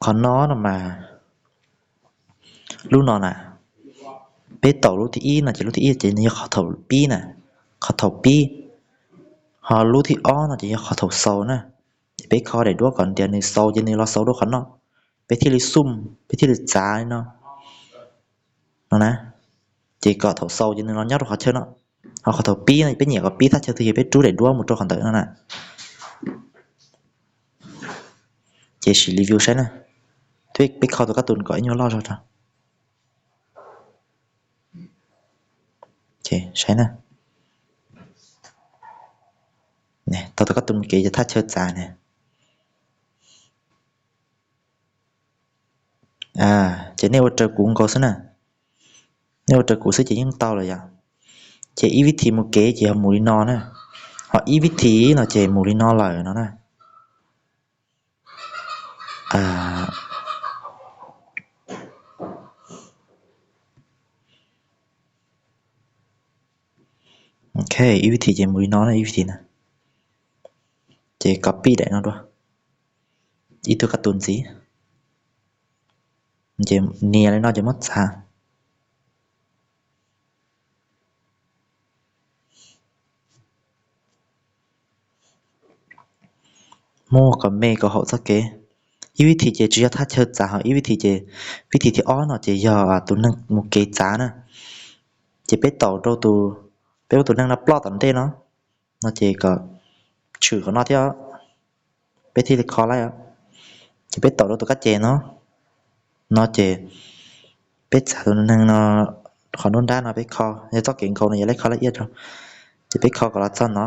Qhov no no mas, lub no na, peb taus lub thib ib no ces lub thib ib ces nws yog qhov thaum pib na, qhov thaum pib. Ho lub thib ob no ces yog qhov thaum xaus na. Ces peb kho daim duab kom ntias nws xaus ces nws los xaus rau qhov no, peb thiaj li xum, peb thiaj li txav li no, no na. Ces kom thaum xaus ces nws los nyob rau qhov chaw no. Ho qhov thaum pib no peb nyiam kom pib thaj chaw twg ces peb rub daim duab mus rau qhov ntawd no na. Ces sim review saib na. Peb kho tus kab tus kom ib nyuag loj zog rau. Saib na. Tau tus kab tus mus kev ces thaj chaw txav ne. Ces nej ua raws kuv nkaus xwb na. Nej ua raws kuv xwb ces yeej tau lawm yom. Ces ib vib thi mus kev ces ho mus li no na. Ho ib vib thi no ces mus li no lawm no na. Ok, ib vib thi ces mus li no na, ib vib thi na. Ces copy daim no dua, ib tug kab tus ntxiv. Ces nias li no ces muab txav. Muab kom me kom haum txoj kev. Ib vib thi ces tsis yog thaj chaw txav, ho ib vib thi ces, vib thi thib ob no ces yog tus neeg mus kev txav na. Ces peb taus rau tus, peb muab tus neeg no ploj tom ntej no, no ces kom tshwm qhov no thiab, peb thiaj li kho laib. Ces peb taus rau tus kab ces no, no ces peb txav tus neeg no qhov nruab nrab no peb kho, yog txoj kev nkaus no yog lawv kho laj iab rau. Ces peb kho kom los txog no,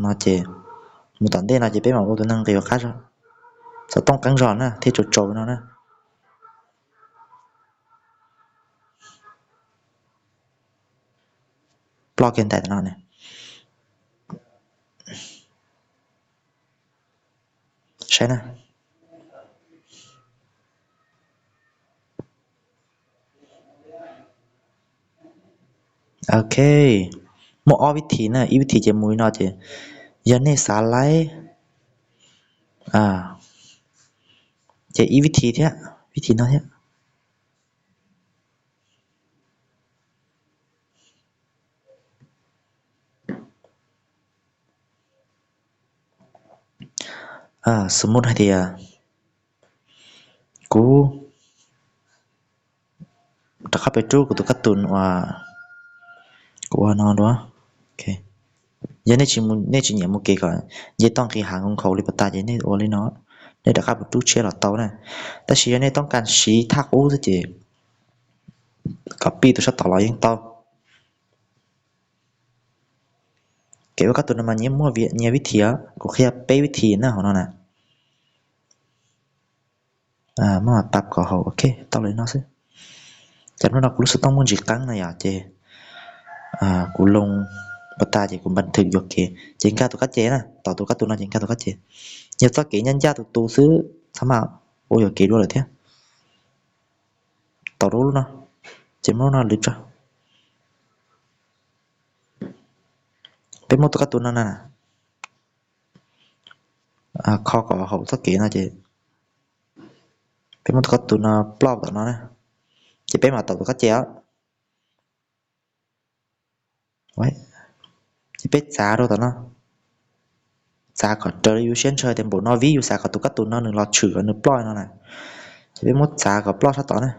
no ces mus tom ntej no ces peb mam ua tus neeg nqis qab zog, xov tooj qeeb zog na thiaj tsaus tsaus no na. Ploj kiag ntais no ne. Saib na. Ok, muaj ob vib thi na, ib vib thi ces mus li no ces yog nej xav laib, ces ib vib thi thiab, vib thi no thiab. Xws li hais tias kuv rov qab pem rub kuv tus kab tus uas kuv ua no dua. Yog nej tsis nyiam mus kev kom nce toj nqis hav nkaus nkaus li pas tas ces nej ua li no, nej rov qab mus rub tshiab los tau na. Tab sis yog nej toob kas siv thaj qub xwb ces copy tus sab tod los yeej tau. Kev ua kab tus no mas nyias muaj nyias vib thi os, kuv qhia peb vib thi na hauv no na. Muab tau kom haum, ok, tau li no xwb. Ces hnub no kuv lub xov tooj muaj ntsis qeeb na yom, ces kuv loo pas tas ces kuv npa thwm yuam kev ces nkag tus kab ces na, taus tus kab tus no ces nkag tus kab ces. Yog txoj kev ncaj ncaj tus tus xwb txhob mam ua yuam kev dua lawm thiab. Taus rau lub no, ces muab lub no lwv tso. Peb muab tus kab tus no na, kho kom haum txoj kev no ces peb muab tus kab tus no ploj tom no na, ces peb mam taus tus kab ces os. Ces peb txav rau tom no, txav kom raws li yus siab ntshaw tias npaum no vib yus xav kom tus kab tus no nws los tshwm kom nws ploj no na. Ces peb muab txav kom ploj sab tod na.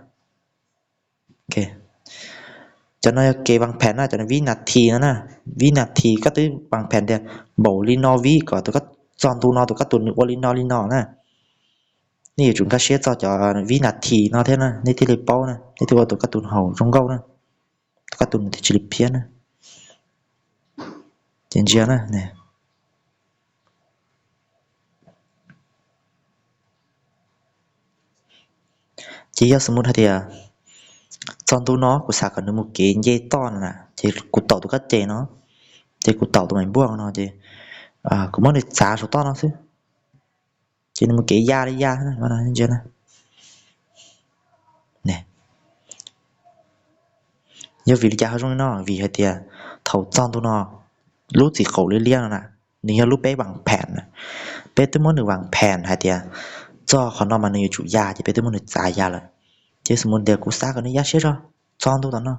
Cov no yog kev vas phem na, cov no vib nas this no na. Vib nas this koj twb vas phem tias npaum li no vib kom tus kab, txog ntu no tus kab tus nws ua li no li no na. Nej yuav tsum nkag siab txog cov vib nas this no thiab na nej thiaj li paub na, nej thiaj ua tus kab tus haum zoo nkauj na, tus kab tus nws thiaj tsis li phiab na. Ces ntsia na. Ces yog xws li hais tias txog ntu no kuv xav kom nws mus kev nce toj no na, ces kuv taus tus kab ces no, ces kuv taus tus maim npuaj no ces kuv muab nws txav saum toj no xwb, ces nws mus kev ya li ya ntsia na. Yog vim li cas ho zoo li no? Vim hais tias thaum txog ntu no, lub txiv qaum liab liab no na, nws yog lub peb vas phem na. peb twb muab nws vas phees hais tias txog qhov no mas nws yuav tsum ya, ces peb twb muab nws txav ya lawm. Ces xws mus tias kuv xav kom nws ya siab zog txog ntu tom no,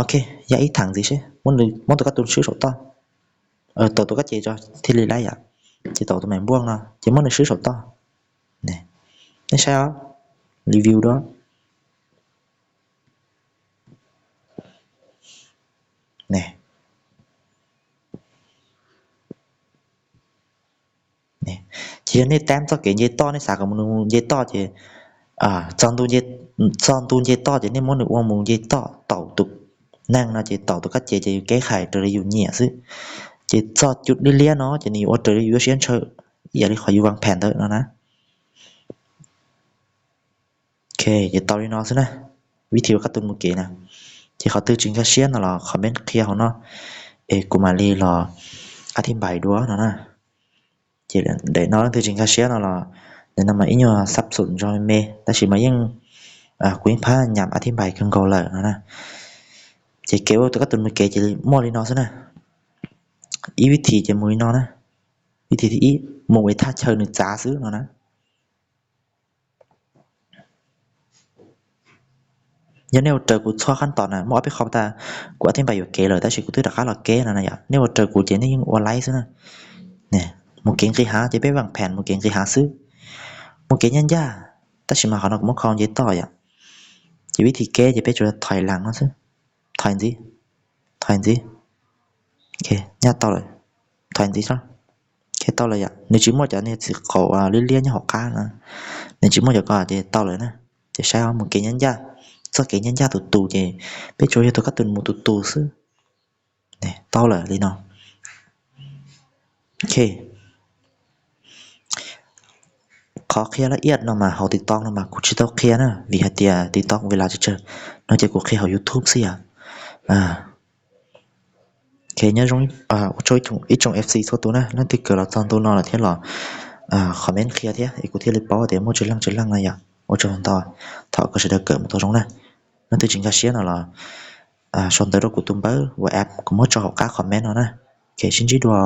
ok, ya ib thaj ntxiv seb, muab tus kab tus swb saum toj, tau tus kab ces tso thiaj li laib yom. Ces tau tus me npuaj no ces muab nws swb saum toj. Nej saib os, review dua. Ces yog nej tab txoj kev nce toj, nej xav kom mus nws nce toj ces txog ntu nce toj ces nej muab nws ua mus nce toj tau tus neeg no ces tau tus kab ces ces yus kev hais raws li yus nyiam xwb. Ces txog cov liab liab no ces nws yuav ua raws li yus lub siab ntshaw, ib yam li qhov yus vas phees ntawd no na. Ok, ces tau li no xwb na. Vib thib ua kab tus mus kev na. Ces qhov twg tsis nkag siab no los comment qhia hauv no es kuv mam li los a thib npais dua no na. Ces daim no leej twg tsis nkag siab no los, nim no mas ib nyuag xab xum ntso me me tab sis mas yeej, kuv yeej phab nyam a thib npais kawg nkaus lawm no na. Ces kev ua tus kab tus mus kev ces muaj li no xwb na. Ib vib thib ces mus li no na. Vib thib thib ib mus ua thaj chaw nws txav xwb no na. Yog nej ua raws kuv txhua qab tom na, muaj ob peb qho tas kuv a thib npais yuam kev lawm tab sis kuv twb rov qab los kev no na yom. Nej ua raws kuv ces nej yeej ua laib xwb na. Mus kev nqis hav ces peb vas phees mus kev nqis hav xwb. Mus kev ncaj ncaj, tab sis mas qhov no kuv muab kho nce toj yom. Ces vib thib kev ces peb tsuas thais las no xwb. Thais ntxiv, thais ntxiv. Ncaj tau lawm. Thais ntxiv, tau lawm yom. Nws tsis muaj cov niag txiv qaum liab liab nyob hauv qab no, nws tsis muaj cov ko ces tau lawm na. Ces saib mus kev ncaj ncaj, txoj kev ncaj ncaj tus tus ces peb tsuas yog tus kab tus mus tus tus xwb. Tau lawm li no. Ok, qhov qhia laj iaj no mas hauv TikTok no mas kuv tsis tau qhia na, vim hais tias TikTok vis las tsawg tsawg no ces kuv qhia hauv YouTube xwb yom. Ok, nyob zoo ib tsoom F C txhua tus na, leej twg kawm los txog ntu no lawm thiab los comment qhia thiab es kuv thiaj li paub tias muaj tsawg leej tsawg leej no yom. Ua tsaug ntau, thov kom sawv daws kawm mus tau zoo na. Leej twg tsis nkag siab no los sau ntawv rau kuv tus npawb WhatsApp kuv muab tso hauv qab comment no na. Ok, sib ntsib dua.